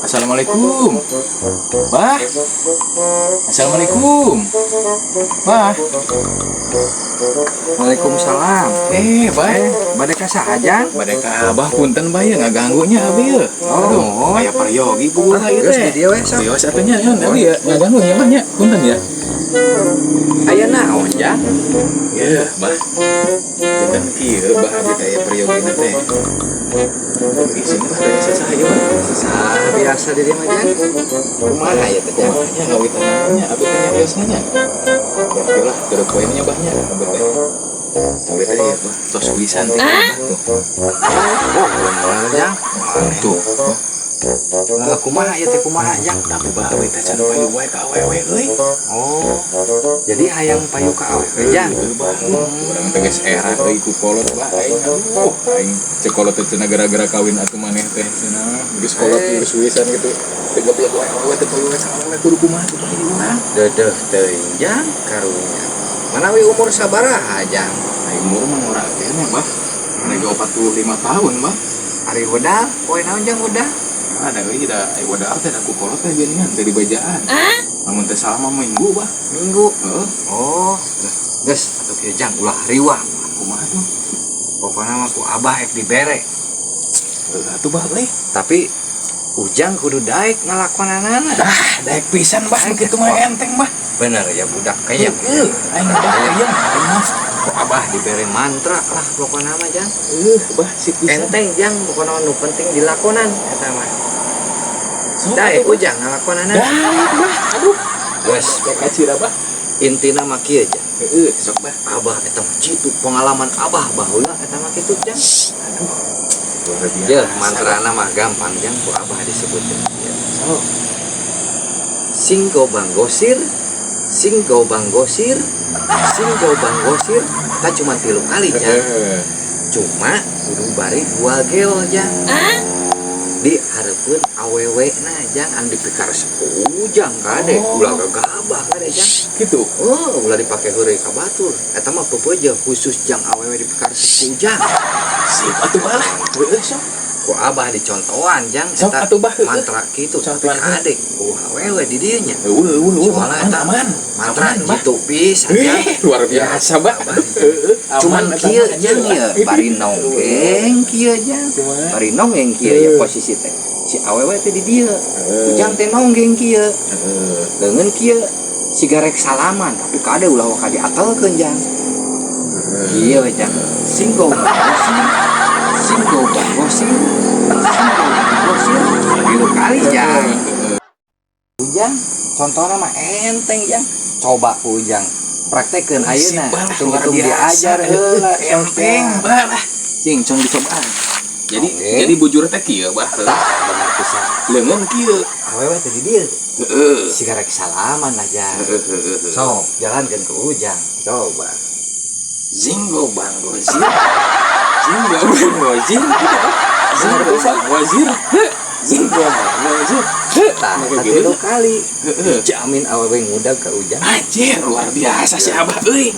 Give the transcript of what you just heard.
Assalamualaikum. Bah. Assalamualaikum. Bah. Waalaikumsalam. Eh, bah. Eh, bade ka saha, Jang? Bade ka Abah, punten bah ya ngaganggu nya abi ya. Oh. Aduh, aya paryogi ku Ah, ieu geus teh. di dieu we, sok. Wios atuh nya yun abi ya ngaganggu nya bah nya, punten ya. Aya naon, Jang? Ya, bah. Punten kieu bah abi teh aya paryogina teh. Isin bah teh sasaha ieu bah? Sah biasa di dieu mah, Jang. Kumaha ya teh, Jang? Kumaha nya ngawitanna abi teh nyariosna nya. Ya lah, to the point nya bah nya abi teh. Abi teh ya bah, tos pisan teh bah tuh. Oh, bener, Jang. Tuh, bah. Eh, kumaha ya teh, kumaha, Jang? Tapi bah abi teh can payu wae ka awewe euy. Oh. Jadi hayang payu ka awewe, Jang? Heuh, bah. Urang teh geus era euy ku kolot bah aing. Aduh, aing cek kolot teh cenah gara-gara kawin atuh maneh teh cenah. Geus kolot Eh. geus wisan gitu. Teu goblok wae awewe teu payu wae ka awewe kudu kumaha tuh bah ieu urang. Deudeuh teuing, Jang, karunya. Manawi umur sabaraha, Jang? Aing umur mah ngora keneh bah. Lagi 45 tahun bah. Ari wedal, poe naon, Jang, wedal? Ada euy da ai wadal teh da ku kolot teh geuningan teh dibajaan. Lamun teh salah mah minggu bah. Minggu. Heeh. Oh, geus atuh kieu, Jang, ulah riwah. Kumaha tuh? Pokokna mah ku Abah ek dibere. Heuh atuh bah euy. Tapi Ujang kudu daek ngalakonanana. Ah, daek pisan bah begitu mah enteng bah. Bener ya budak kayang. Heuh, aing bah kayang aing mah. Ku Abah dibere mantra lah pokokna mah, Jang. Heuh, bah sip pisan. Enteng, Jang, pokokna nu penting dilakonan eta mah. Sok Daek atuh, bah. Ujang ngalakonanana. Daek bah. Aduh. Geus, Kayak kacira bah. Intina mah kieu, Jang. Heeh, sok bah. Abah eta mah jitu pengalaman Abah baheula eta mah kitu, Jang. Aduh. Luar biasa. Ya, mantrana mah gampang, Jang, ku Abah disebutkeun. Sok. Singgo banggosir, singgo banggosir, singgo banggosir, eta cuma tilu kali, Jang. Heeh. Cuma kudu bari dua gel, Jang. Di hareupeun awewe na, Jang, anu dipikaresep ku Ujang kade, Oh. ulah gagabah kade, Jang. Gitu. Oh, ulah dipake heureuy ka batur. Eta mah pepeje khusus jang awewe dipikaresep ku Ujang. Sip atuh bah lah. Heeh, sok. Ku Abah dicontohan, Jang, Sok eta atuh bah, heueuh. Mantra kitu tapi Contohan. Kade ku awewe di dieu nya. Eueuh, eueuh, eueuh. Soalnya Aman, eta aman. mantra Aman, bah. jitu pisan, Jang. Eh, luar biasa, bah. Heeh, aman Cuman eta kieu mah, Jang anjir. ya, bari nonggeng kieu, Jang. Kumaha? Bari nonggeng kieu ya posisi teh. Si awewe teh di dieu. Heeh. Ujang teh nonggeng kieu. Heeh. Leungeun kieu siga rek salaman, tapi kade ulah waka diatelkeun, Jang. Kieu, Jang. Singgo bangosir. Singgo bangosir. Singgo bangosir. Tilu kali, Jang. Ujang, contohna mah enteng, Jang. Coba ku Ujang praktekeun ayeuna. Sip, bah lah, luar Tungtung biasa. diajar heula. Enteng, bah lah. Cing, cong dicobaan. Jadi Oke. jadi bujur teh kieu bah. Tah, bener pisan. Leungeun kieu. Awewe teh di dieu. Heeh. Siga rek salaman aja. Heeh, heeh, heeh. Sok, jalankeun ku Ujang. Coba. Zinggo banggo zir. Zinggo banggo zir. Zinggo banggo zir. Zinggo banggo zir. Tah, Nah, eta kayak gitu. tilu kali. Heeh. Dijamin awewe ngudag ka Ujang. Anjir, luar biasa si Abah euy.